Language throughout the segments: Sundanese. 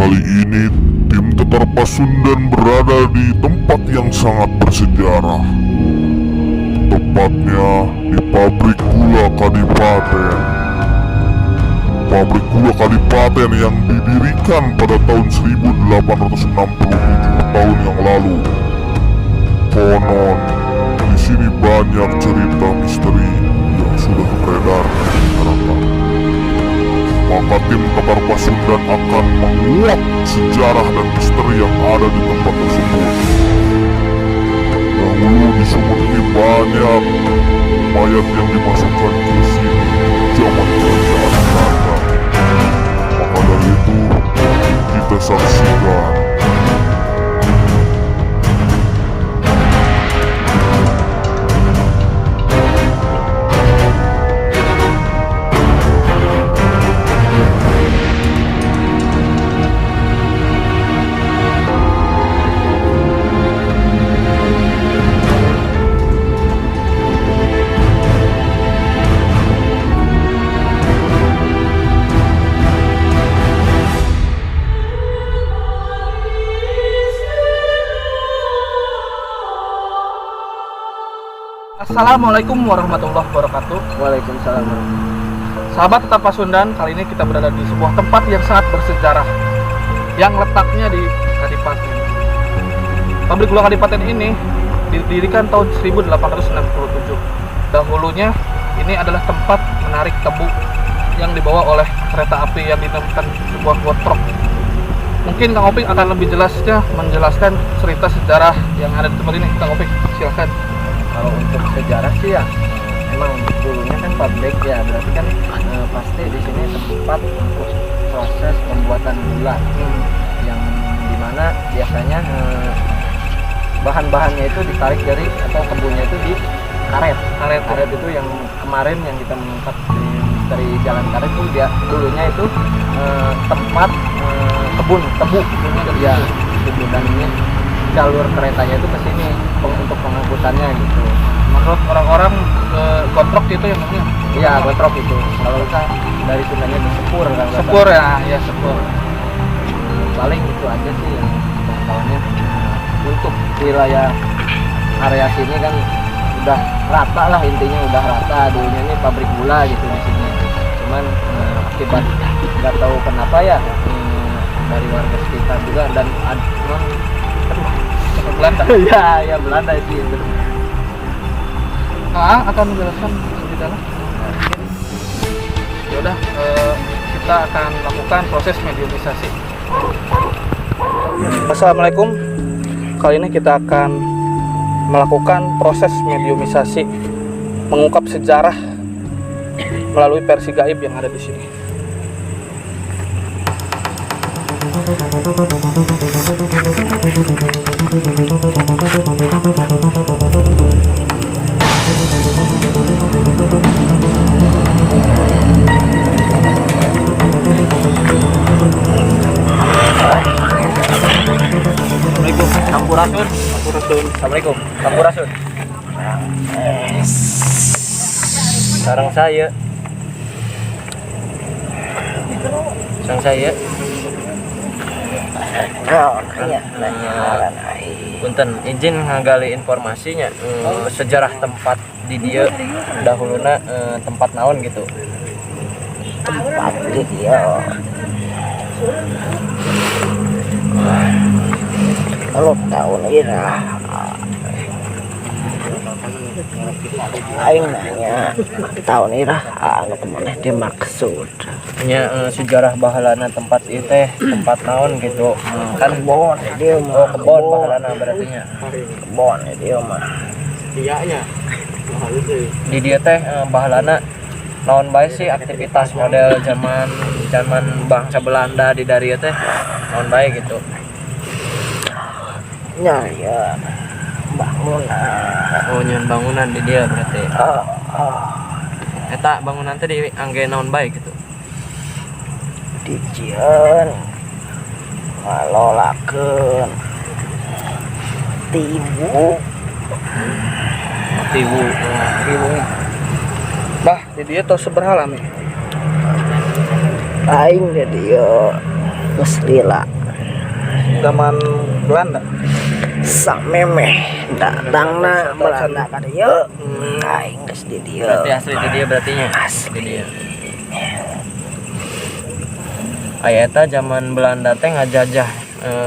Kali ini tim Tetar Pasundan berada di tempat yang sangat bersejarah. Tepatnya di pabrik gula Kadipaten. Pabrik gula Kadipaten yang didirikan pada tahun 1867 tahun yang lalu. Konon, di sini banyak cerita misteri yang sudah beredar di masyarakat. Maka tim Tetar Pasundan akan menguak sejarah dan misteri yang ada di tempat tersebut. Dahulu di sumur ini banyak mayat yang dimasukkan ke sini zaman kerajaan Belanda. Maka dari itu, kita saksikan. Assalamualaikum warahmatullahi wabarakatuh. Waalaikumsalam. Sahabat Tetar Pasundan, kali ini kita berada di sebuah tempat yang sangat bersejarah yang letaknya di Kadipaten. Pabrik gula Kadipaten ini didirikan tahun 1867. Dahulunya ini adalah tempat menarik tebu yang dibawa oleh kereta api yang dinamakan sebuah gotrok. Mungkin Kang Opik akan lebih jelasnya menjelaskan cerita sejarah yang ada di tempat ini. Kang Opik, silakan. Kalau untuk sejarah sih ya, emang dulunya kan pabrik ya, berarti kan pasti di sini tempat untuk proses pembuatan gula yang dimana biasanya bahan-bahannya itu ditarik dari atau kebunnya itu di karet. Karet. Karet itu yang kemarin yang kita mengungkap dari jalan karet itu, dia dulunya itu tempat kebun tebu ya, kebun, dan ini jalur keretanya itu ke sini untuk pengangkutannya gitu. Menurut orang-orang gotrok itu yang namanya. Iya, gotrok itu. Kalau kita dari Sundanya itu sepur kalau nggak Sepur salah. ya, ya sepur. Paling itu aja sih yang pengetahuannya. Untuk wilayah area sini kan udah rata lah, intinya udah rata, dulunya ini pabrik gula gitu di sini. Cuman akibat nggak tahu kenapa ya, dari warga sekitar juga dan Aduh, sepur Belanda. Ya ya, Belanda sih itu. Kang akan menjelaskan lebih dalam. Ya udah, kita akan melakukan proses mediumisasi. Assalamualaikum. Kali ini kita akan melakukan proses mediumisasi, mengungkap sejarah melalui versi gaib yang ada di sini. Assalamualaikum. Sampurasun. Sampurasun. Assalamualaikum. Sampurasun. Sareng saya. Sareng saya. Iya, Nanya. Punten, izin ngagali informasinya, sejarah tempat di dieu dahuluna tempat naon gitu. Tempat di dieu. Kalau tahun iraha aing nanya tahun iraha anu kumaha dimaksud? Nya sejarah baheulana tempat ieu teh tempat naon gitu. Kan Kebon dieu mah. Oh, kebon baheulana berarti nya. Kebon dieu mah. Di dieu teh baheulana naon bae sih aktivitas model zaman zaman bangsa Belanda di dieu teh naon bae gitu. Nya ya bangunan. Oh, nyieun bangunan di dieu berarti. Ah, ah. Eta bangunan teh diangge naon bae gitu. Dijieun ngalolakeun tiwu. Tiwu. Tiwu. Bah, di dieu tos sabaraha lami? Aing di dieu geus lila. Zaman Belanda. Samemeh datangna Belanda ka dieu. Aing geus di dieu. Berarti asli di dieu berarti nya. Asli. Di dieu. Aya eta zaman Belanda teh ngajajah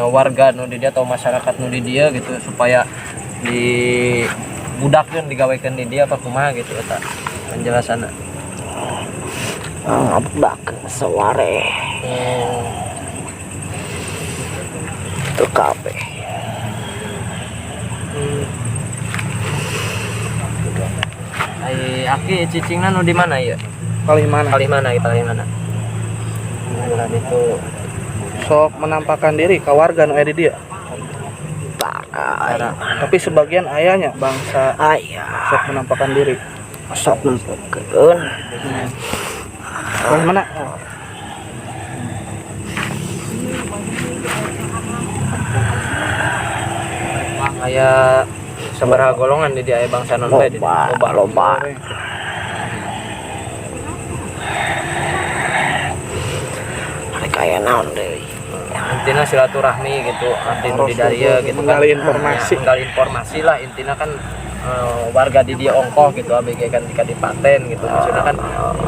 warga nu di dieu atau masyarakat nu di dieu gitu supaya di budakeun, digawekeun di dieu apa kumaha gitu eta penjelasanna. Ngabudakeun seware teu kabeh. Ai aki cicingna nu di mana ya? Kali mana? Kali mana kita, kali mana? Bulan itu. Sok menampakkan diri ke warga nu aya di dieu. Tara. Tapi sebagian ayahnya bangsa Aya. Sok menampakkan diri. Sok nempokeun. Kali mana? Aya sabaraha golongan di dieu, aya bangsa non bae di dieu? Loba, loba. Rek aya naon deui? Intinya silaturahmi gitu, arti nu di dieu gitu kan. Menggali informasi. Ya, menggali informasi lah intinya kan, warga di dieu ongkoh gitu ABG kan di kadipaten gitu, maksudnya kan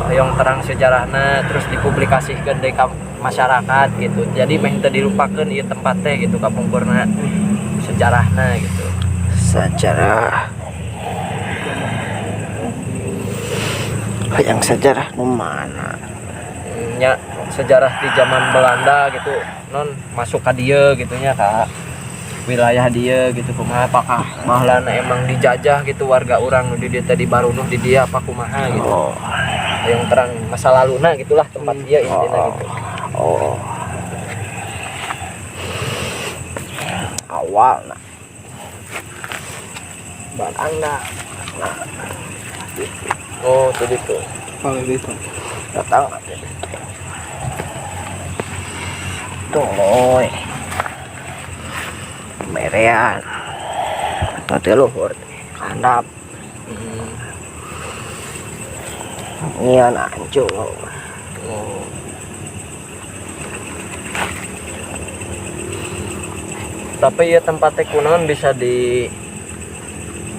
hoyong terang sejarahna terus dipublikasikeun deui ka masyarakat gitu, jadi meh teu dilupakeun ieu tempat teh gitu, kapungkurna sejarahna gitu. Sejarah, hayang sejarah nu mana? Nya sejarah di zaman Belanda gitu non masuk ka dieu gitu nya, ka wilayah dieu gitu, kumaha, apakah baheulana emang dijajah gitu warga urang nu di dieu teh, dibarunuh di dieu apa kumaha gitu. Oh. Yang terang masa laluna gitulah tempat dia intinya gitu. Oh, awal Belanda. Oh, jadi tuh. Kali itu. Datang tuluy merean atau teh luhur handap nyian hancur. Oh. Tapi ya tempatnya kunaon bisa di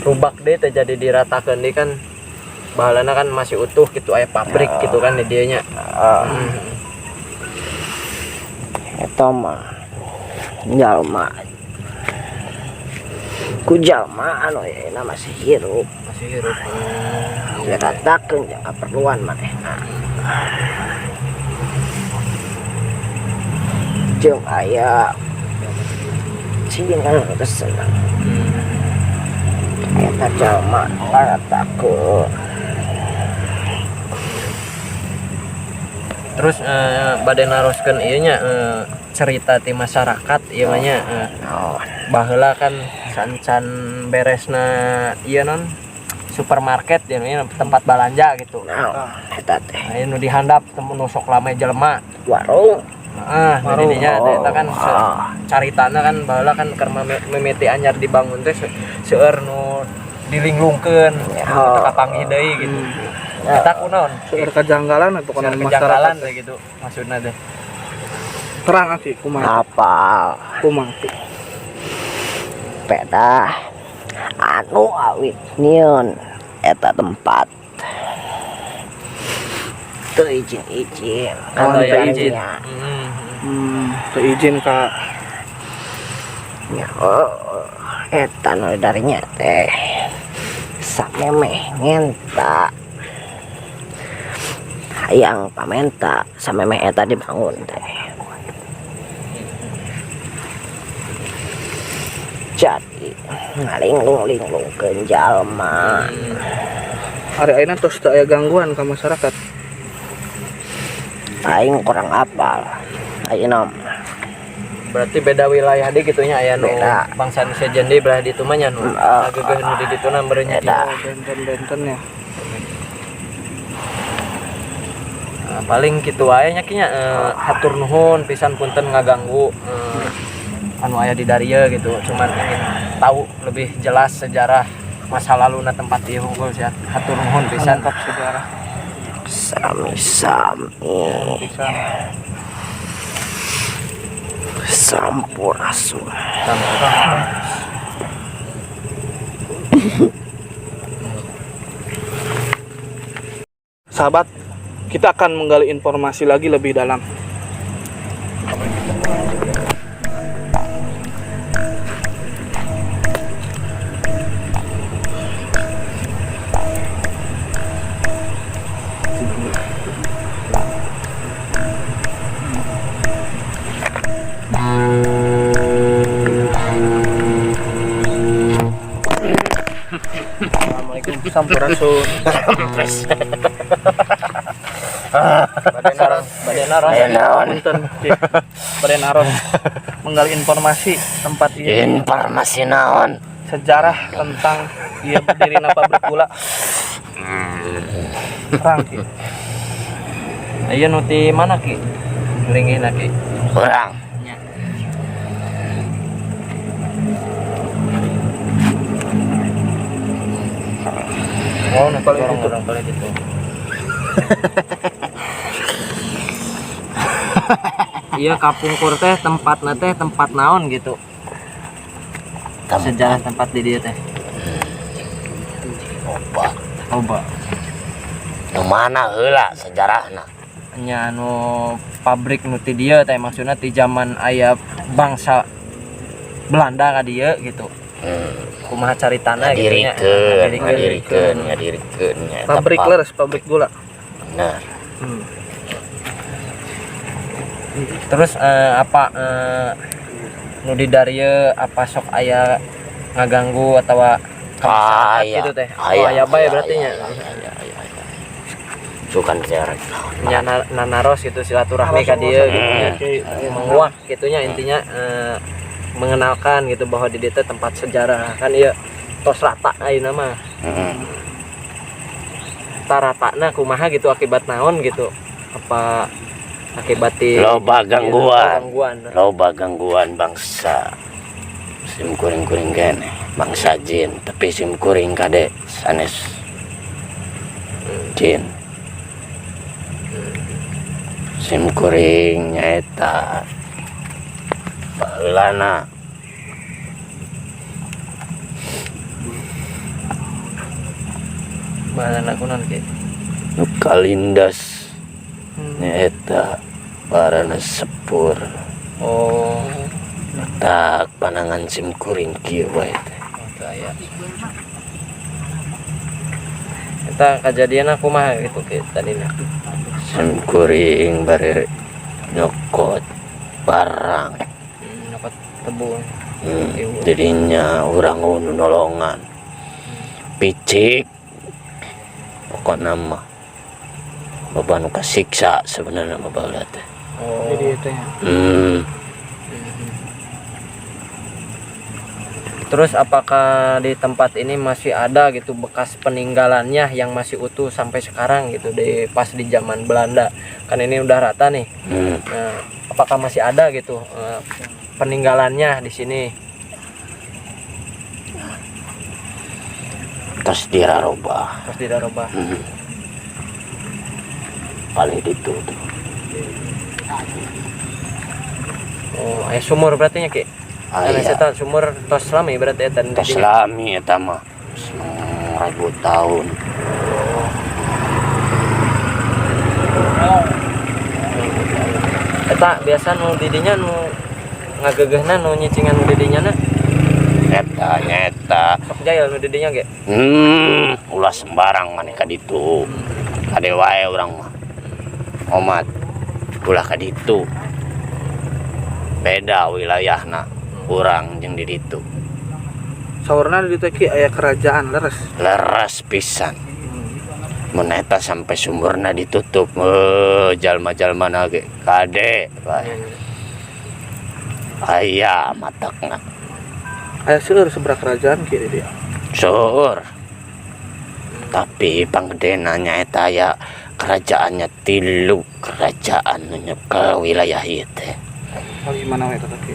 rubak deh teh, jadi diratakeun deui kan, baheulana kan masih utuh gitu, aya pabrik gitu kan di dieu nya. Ah, eta mah jalma ku jalma anu ayeuna masih hirup. Masih hirup. Diratakeun jang kaperluan manehna jeung aya Cina geus seneng eta jalma ngaratakeun. Terus bade naroskeun ieu nya, cerita ti masyarakat ieu mah nya, Naon? Baheula kan sancan beresna ieu non supermarket ya nya, tempat balanja gitu. Naon eta teh? Nah, nu dihandap temu nu sok lame jelema. Warung. Heeh, nu Warung. di dinya teh eta kan caritana kan baheula kan keur mimiti anyar dibangun teh seueur nu dilinglungkeun, teu kapanggih deui gitu. Eta kunaon? Seueur kajanggalan pokoknya Seueur masyarakat. Kejanggalan teh gitu maksudna teh. Terang aki kumaha? Apal. Kumaha, Ki? Pedah anu awit nyieun eta tempat teu izin-izin. Oh, Teu teu izin. Nya. Teu izin ka Nya, oh, eta nu darinya teh samemeh ngenta hayang pamenta samemeh eta dibangun teh, jadi ngalinglung-linglungkeun jalma. Ari ayeuna tos teu aya gangguan ka masyarakat? Aing kurang apal ayeuna mah. Berarti beda wilayah deui kitu nya, aya nu Beda. bangsa nu sejen deui belah ditu mah nya, nu ngageugeuh nu di dituna meureun nya. Beda. Oh, benten-benten ya. Nah, paling kitu wae nya ki nya, hatur nuhun pisan, punten ngaganggu anu aya di darieu gitu, cuman ingin tahu lebih jelas sejarah masa lalu na tempat ieu hungkul sia, hatur nuhun pisan. Lengkap sejarah. Sami-sami. Pisan. Sampurasun. Sahabat, kita akan menggali informasi lagi lebih dalam. Assalamualaikum, sampurasun. Bade naros, bade naros. Aya naon? Punten, Ki. Bade naros menggali informasi tempat ini, Informasi naon? Sejarah tentang dia berdiri pabrik gula. Terang, Ki. Iya, nu ti mana, Ki? Linggihna, Ki? Urang. Nya. Oh, nu Paling orang itu. Orang paling itu. Iya, kapungkur teh tempatna teh tempat naon gitu? Sejarah tempat di dieu teh. Loba. Loba. Nu mana heula sejarahna? Nya, anu pabrik nu ti dieu teh, maksudna ti zaman aya bangsa Belanda ka dieu gitu. Kumaha caritana gitu nya? Ngadirikeun, Ngadirikeun. ngadirikeun, ngadirikeun nya eta Pabrik leres, pabrik gula. Bener. Terus apa nu di darieu apa sok aya ngaganggu atau ka masyarakat Aya. gitu teh? Oh, aya bae berarti nya. Aya, aya, aya, aya. Sukan sejarah naon. Nya, nanaros gitu, silaturahmi ka dieu gitu nya. Menguak gitunya intinya, mengenalkan gitu bahwa di dieu teh tempat sejarah kan, iya, tos rata ayeuna mah. Tah, ratana kumaha gitu, akibat naon gitu, apa akibat di Loba gangguan. Gangguan. Loba gangguan bangsa sim kuring-kuring kene, bangsa jin, tapi sim kuring kade sanes jin. Sim kuring nyaeta baheulana Baheulana kunaon, Ki? Nu kalindas nyaeta warana sepur. Oh. Tak panangan sim kuring kieu wae teh. Teu aya. Eta kejadian kumaha gitu, Ki, tadina? Sim kuring bari nyokot barang. Nyokot tebu. Jadinya urang nu nolongan picik, pokokna mah loba nu kasiksa sebenarnya mah baheula teh. Oh. Jadi itu ya. Terus apakah di tempat ini masih ada gitu bekas peninggalannya yang masih utuh sampai sekarang gitu, di pas di zaman Belanda? Kan ini udah rata nih. Nah, apakah masih ada gitu peninggalannya di sini? Tos dirarobah. Pas dirarobah. Paling itu tuh. Oh, aya sumur berarti nya, Ki? Aya. Aya eta sumur tos lami berarti eta di Tos dinya. lami eta mah, ribu tahun. Eta biasa nu di dinya nu ngagegehna, nu nyicingan nu di dinya na? Eta nyeta. Sok jahil nu di dinya ge. Ulah sembarang maneh ka ditu. Kade wae urang mah. Omat ulah ka ditu. Beda wilayahna urang jeung di ditu. Saurna di ditu, Ki, aya kerajaan leres? Leres pisan. Mun eta sampai sumurna ditutup, jalma-jalma na ge kade bae. Aya matakna. Aya seueur seberapa kerajaan, Ki, di dieu? Seueur. Tapi panggedena nyaeta aya kerajaannya, tilu kerajaan nu nyekel wilayah ieu teh. Oh, gimana we eta, Ki?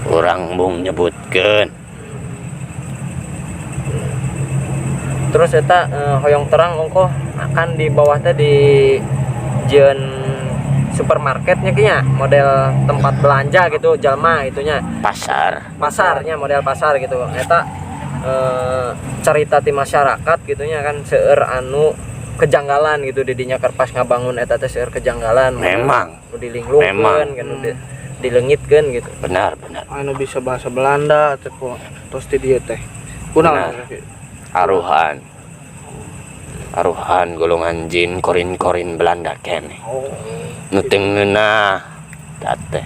Urang mung nyebutkeun. Terus eta hoyong terang ongkoh akan di bawah teh di jieun Supermarketnya kayaknya model tempat belanja gitu, jalma itunya. Pasar. Pasarnya, model pasar gitu. Eta cerita ti masyarakat gitunya kan, seueur anu kejanggalan gitu didinya keur pas ngabangun eta teh, seueur kejanggalan. Memang. Nu dilinglungkeun Memang. kan, nu dilengitkeun gitu. Benar, benar. Anu bisa bahasa Belanda teh kok terus di dieu teh. Kunaon? Benar. Aruhan. Aruhan golongan jin korin-korin Belanda keneh. Oh. Nu teu ngeunah teh.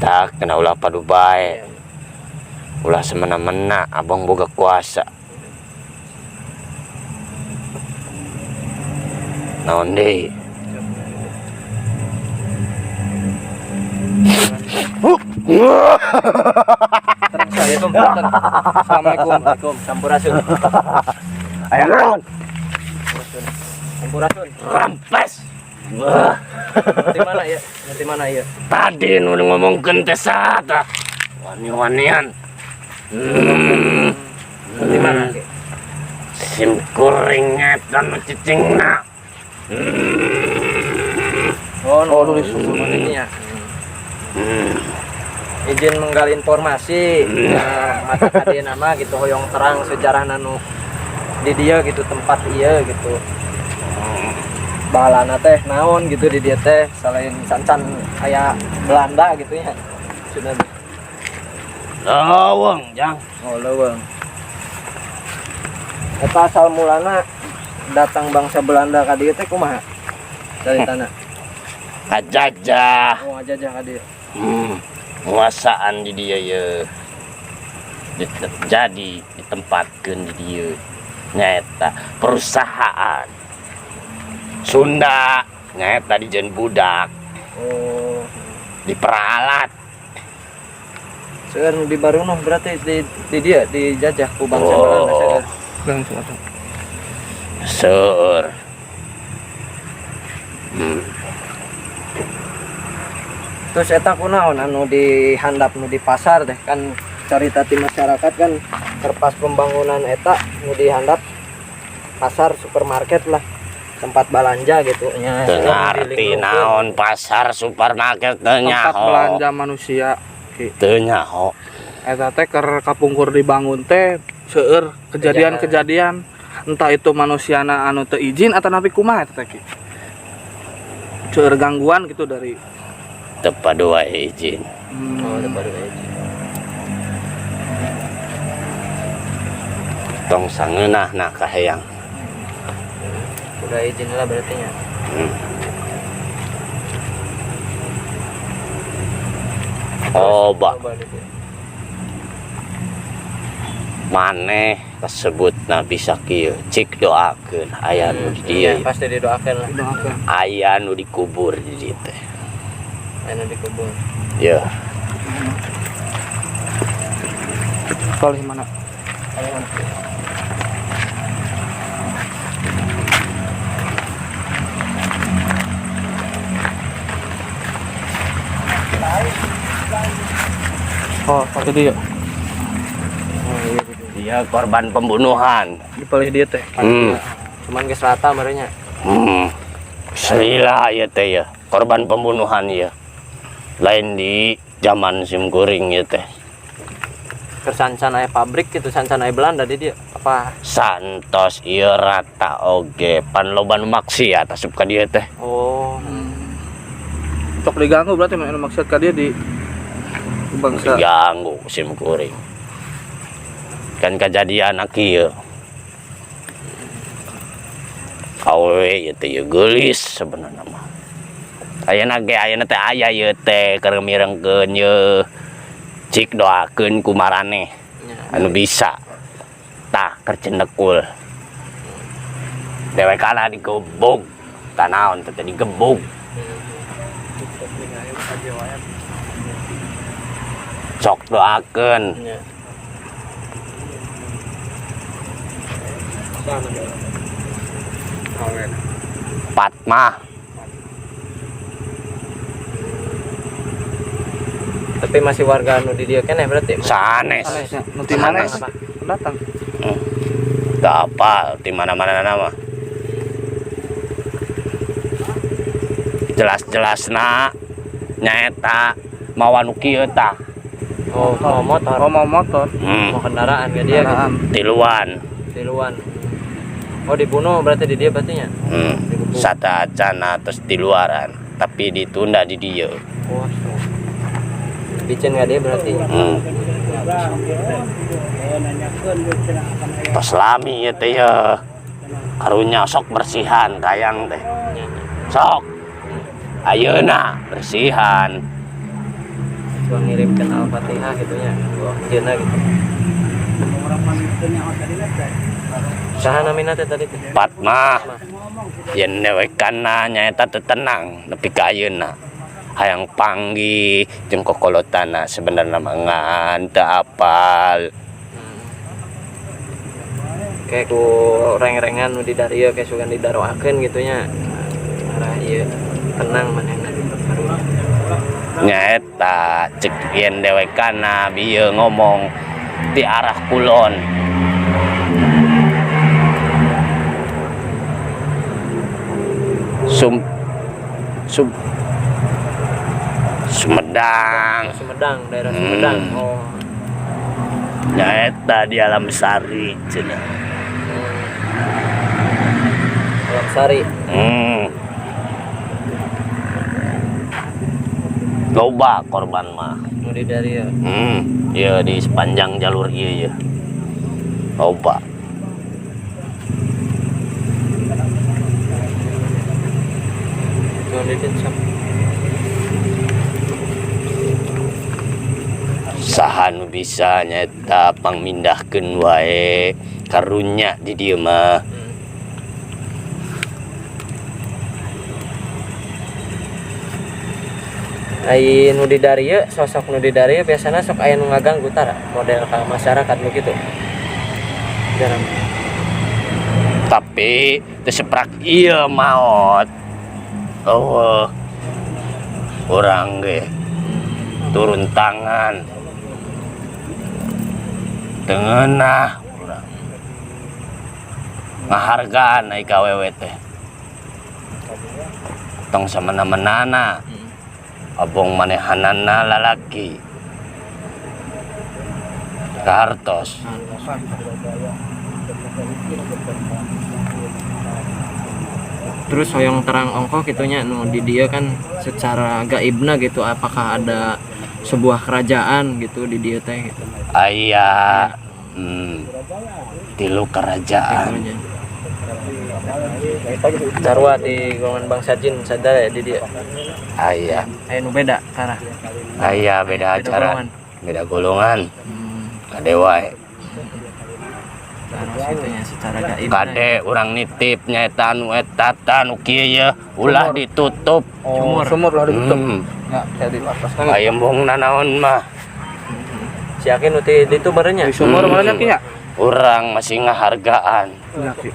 Tak kena ulah padu bae. Ulah semena-mena, abang boga kuasa. Naon deui? Terang saya. Assalamualaikum. Assalamualaikum. Sampurasun. Aya naon? Sampurasun. Rampes. Wah, Di mana ya? Di mana ya? Tadi nu ngomongkeun teh saha tah? Wani-wanian. Di mana sih? Sim kuring eta nu cicingna. Oh, Oh, nu nulis ini ya. Izin menggali informasi, mata kade nama gitu, hoyong terang sejarah nanu di dia gitu, tempat iya gitu. Bahalana teh naon gitu di dia teh, selain cancan kayak Belanda gitu ya. Sudah. Leuweung, Jang. Oh, leuweung. Eta asal mulana datang bangsa Belanda ka dieu teh kumaha? Caritana. Kajajah. Oh, ngajajah ka dieu. Penguasaan di dia ya. Jadi ditempatkan di dia. Nyata perusahaan Sunda nyata dijieun budak, Oh, diperalat. Seueur nu di Barunuh berarti di dia dijajah ku bangsa Oh. Belanda seueur. Langsung langsung. Seueur. Terus eta kunaon anu di handap nu di pasar teh? Kan carita ti masyarakat kan keur pas pembangunan eta nu di handap pasar, supermarket lah, tempat belanja gitu nya. Teu ngarti naon pasar supermarket, teu Tempat nyaho. Belanja manusia. Ki. Teu nyaho. Eta teh keur kapungkur dibangun teh seueur kejadian-kejadian, entah itu manusiana anu teu izin atau napi kumaha eta teh, Ki. Seueur gangguan gitu dari Teu padu wae izin. Oh, teu padu izin. Tong sangeunah nah kahayang. Udah izin lah berarti nya. Oh, ba Coba gitu. Maneh kasebut na bisa kieu, cik doakeun aya nu di dieu. Ya, pasti didoakan lah. Doakeun. Aya nu dikubur di dieu teh. Anu dikubur. Ya. Palih mana? Kalau mana? Oh, pakai dia. Oh, iya gitu. Dia korban pembunuhan. Di palih dia teh. Cuman ke selatan barunya. Selila ya teh ya, korban pembunuhan ya. Lain di zaman sim kuring ya teh. Ke sancan aya pabrik gitu, sancan aya Belanda di dia. Apa? Santos ieu rata oge pan loba nu maksiat asup ka dieu teh. Oh. Sok diganggu berarti anu maksud ka dia di bangsa. Diganggu sim kuring. Kan kejadian kieu. Awewe ieu teh ieu geulis sebenarnya mah. Ayeuna ge, ayeuna teh aya ieu teh keur mirengkeun ye. Cik doakeun ku maraneh anu bisa. Tah keur cendekul. Dewekana digebug. Tanaon teh digebug. Sok doakeun. Ya. Sana dia. Awen. Fatmah. Tapi masih warga anu di dia keneh berarti. Sanes. Sanesnya. Nu ti mana? Sanes. Datang. Teu apal di mana-mana nama. Jelas-jelasna nyaeta mawa nu kieu tah. Oh, mau motor. Oh, mau motor. Mau kendaraan ke dia gitu. Kendaraan. Tiluan. Tiluan. Oh, dibunuh berarti di dia berarti nya. Digebuk. Sateuacanna terus di luaran, tapi ditunda di dieu. Oh, so. Bicen nggak dia berarti. Tos lami ieu teh ya. Karunya sok bersihan kayang teh. Nya, nya. Sok. Ayeuna bersihan. Cuma ngirimkan Al-Fatihah gitu nya. Wah, jena gitu. Saha namina teh tadi teh? Fatmah. Yen dewekana nyaeta teu tenang nepi ka ayeuna. Hayang panggih jeung kokolotana, sebenarnya mah ngan teu apal. Kayak ku reng-rengan nu di darieu kayak sugan didaroakeun gitu nya. Arah ieu tenang manehna gitu karunya. Nyaeta cek yen dewekana bieu ngomong di arah kulon. Sum Sum Sumedang. Sumedang, daerah Sumedang. Oh. Nyaeta di Alam Sari cenah. Alam Sari. Loba korban mah. Nu di darieu. Ya di sepanjang jalur ieu ya. Loba. Tuh di dieu sok. Saha nu bisa nyaeta pangmindahkeun wae karunya di dieu mah. Ai nu di darieu, sosok nu di darieu biasana sok aya nu ngaganggu tara model ka masyarakat nu kitu. Jarang. Tapi teu seprak ieu maot. Eueuh. Urang ge turun tangan. Teu ngeunah urang. Ngahargaan ai ka awewe teh. Tong samena-menana. Abong manehanana lalaki. Kahartos. Terus hoyong terang ongkoh gitunya nu di dia kan secara gaibna gitu, apakah ada sebuah kerajaan gitu di dia teh gitu. Aya, tilu kerajaan. Sarua di golongan bangsa jin sadar ya di dia. Aya. Aya nu beda tara. Aya beda Beda acara. golongan. Beda golongan. Kade wae. Terus gitu ya secara gaib. Kade urang nitip nyaeta nu eta ta nu kieu ye ulah ditutup. Oh, Sumur. Sumur lah ditutup. Ya, kayak di atas kan. Aya embung nanaon mah. Si Akin nu ti ditu barenya. Di sumur mana Ki ya? Urang masih ngahargaan. Ya, Ki.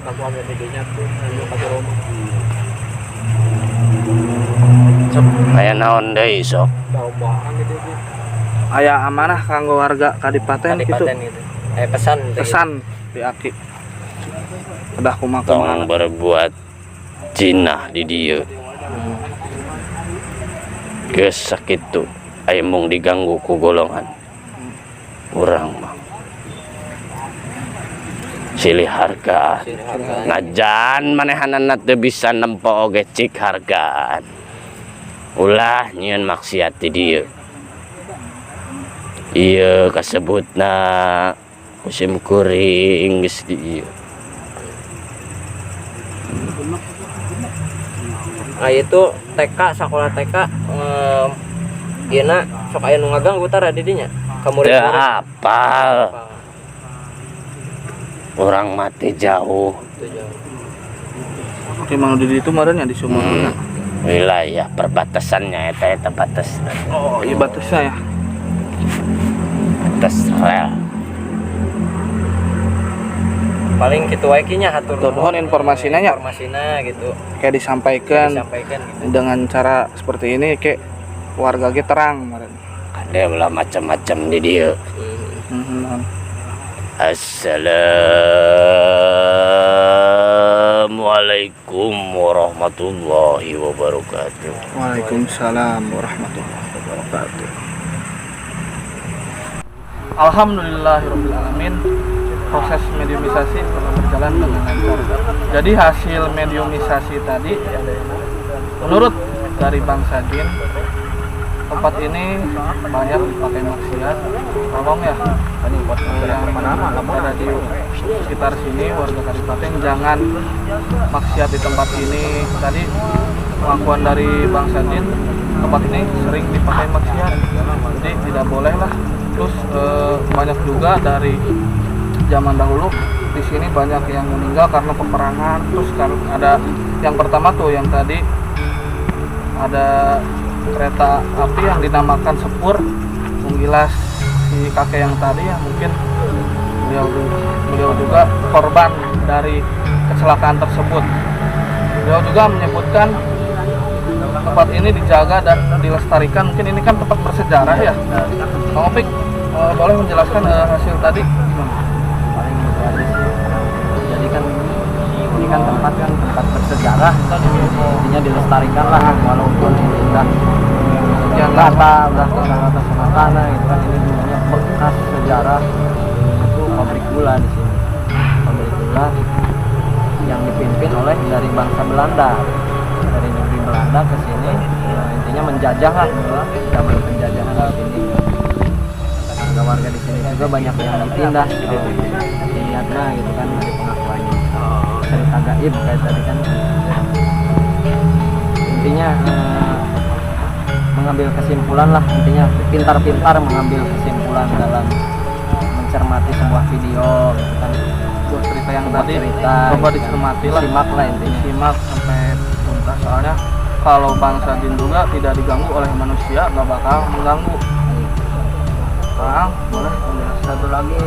Aya naon deui sok? Aya amanah kanggo warga kadipaten gitu. Kadipaten gitu. Pesan gitu. Pesan di Aki. Udah kumaha. Tong berbuat jinah di dieu. Geus sakitu aya mung diganggu ku golongan. Urang mah silih hargaan. Silih hargaan. Najan manehanana teu bisa nempo oge cik hargaan. Ulah nyieun maksiat di dieu. Ieu kasebutna musim kuring geus di ieu. Nah itu TK, sekolah TK, ieu na sok aya nu ngaganggu tara di dinya. Ka Teu murid-murid. apal. Orang mati jauh. Teu jauh. Oke, mang di ditu meureun nya di sumur. Wilayah perbatasannya eta eta batas. Oh, iya batasnya ya. Batas rel. Paling kitu wae ki nya hatur Nuhun nuhun. informasinya nya. Informasinya gitu. Kayak disampaikan. Kayak disampaikan gitu. Dengan cara seperti ini kayak warga ge terang meureun. Kade ulah macam-macam di dieu. Assalamualaikum. Assalamualaikum warahmatullahi wabarakatuh. Waalaikumsalam warahmatullahi wabarakatuh. Alhamdulillahirobbilalamin, proses mediumisasi telah berjalan dengan lancar. Jadi hasil mediumisasi tadi, menurut dari bangsa jin, tempat ini banyak dipakai maksiat. Tolong ya, yang ada di sekitar sini, warga Kadipaten, jangan maksiat di tempat ini. Tadi pengakuan dari bangsa jin, tempat ini sering dipakai maksiat, jadi tidak boleh lah. Terus banyak juga dari zaman dahulu di sini banyak yang meninggal karena peperangan. Terus kan ada yang pertama tuh, yang tadi ada kereta api yang dinamakan sepur menggilas si kakek yang tadi ya. Mungkin beliau beliau juga korban dari kecelakaan tersebut. Beliau juga menyebutkan tempat ini dijaga dan dilestarikan. Mungkin ini kan tempat bersejarah ya. Bang Opik, boleh menjelaskan hasil tadi gimana? Paling itu aja sih. Jadi kan ini kan tempat bersejarah, intinya dilestarikan lah, walaupun ini udah sekian rata, udah rata sama tanah gitu kan. Ini dulunya bekas sejarah itu pabrik gula di sini, pabrik gula yang dipimpin oleh dari bangsa Belanda, dari negeri Belanda ke sini. Nah, intinya menjajah lah, zaman penjajahan di sini. Warga-warga di sini juga banyak yang ditindas kalau dilihatnya gitu kan, dari pengakuannya, cerita gaib kayak tadi kan. Intinya mengambil kesimpulan lah, intinya pintar-pintar mengambil kesimpulan dalam mencermati sebuah video gitu kan. Sebuah cerita yang sebuah tadi cerita coba gitu kan. Dicermati lah. Simak lah intinya. Disimak sampai tuntas, soalnya kalau bangsa jin juga tidak diganggu oleh manusia, nggak bakal mengganggu. Kang, boleh menjelaskan? Satu lagi,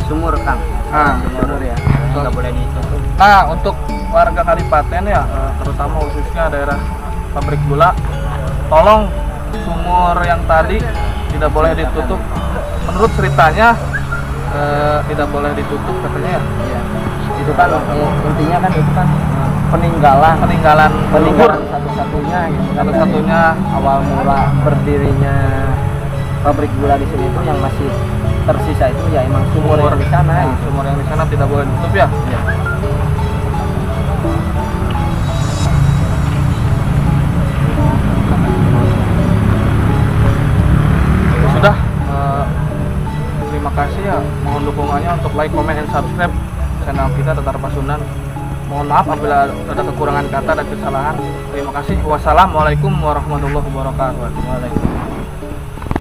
sumur, Kang. Ah, sumur ya nggak boleh ditutup. Nah, untuk warga Kadipaten ya, terutama khususnya daerah pabrik gula, tolong sumur yang tadi tidak boleh ditutup. Menurut ceritanya tidak boleh ditutup katanya ya. Iya. Itu kan intinya kan itu kan peninggalan Peninggalan leluhur. Peninggalan satu-satunya gitu kan, dari Satu-satunya. Awal mula berdirinya pabrik gula di sini itu yang masih tersisa itu ya emang sumur yang di sana Nah, gitu. Sumur yang di sana tidak boleh ditutup ya. Iya. Ya sudah, terima kasih ya. Mohon dukungannya untuk like, comment, and subscribe channel kita Tatar Pasundan. Mohon maaf apabila ada kekurangan kata dan kesalahan. Terima kasih. Wassalamualaikum warahmatullahi wabarakatuh. Waalaikumsalam.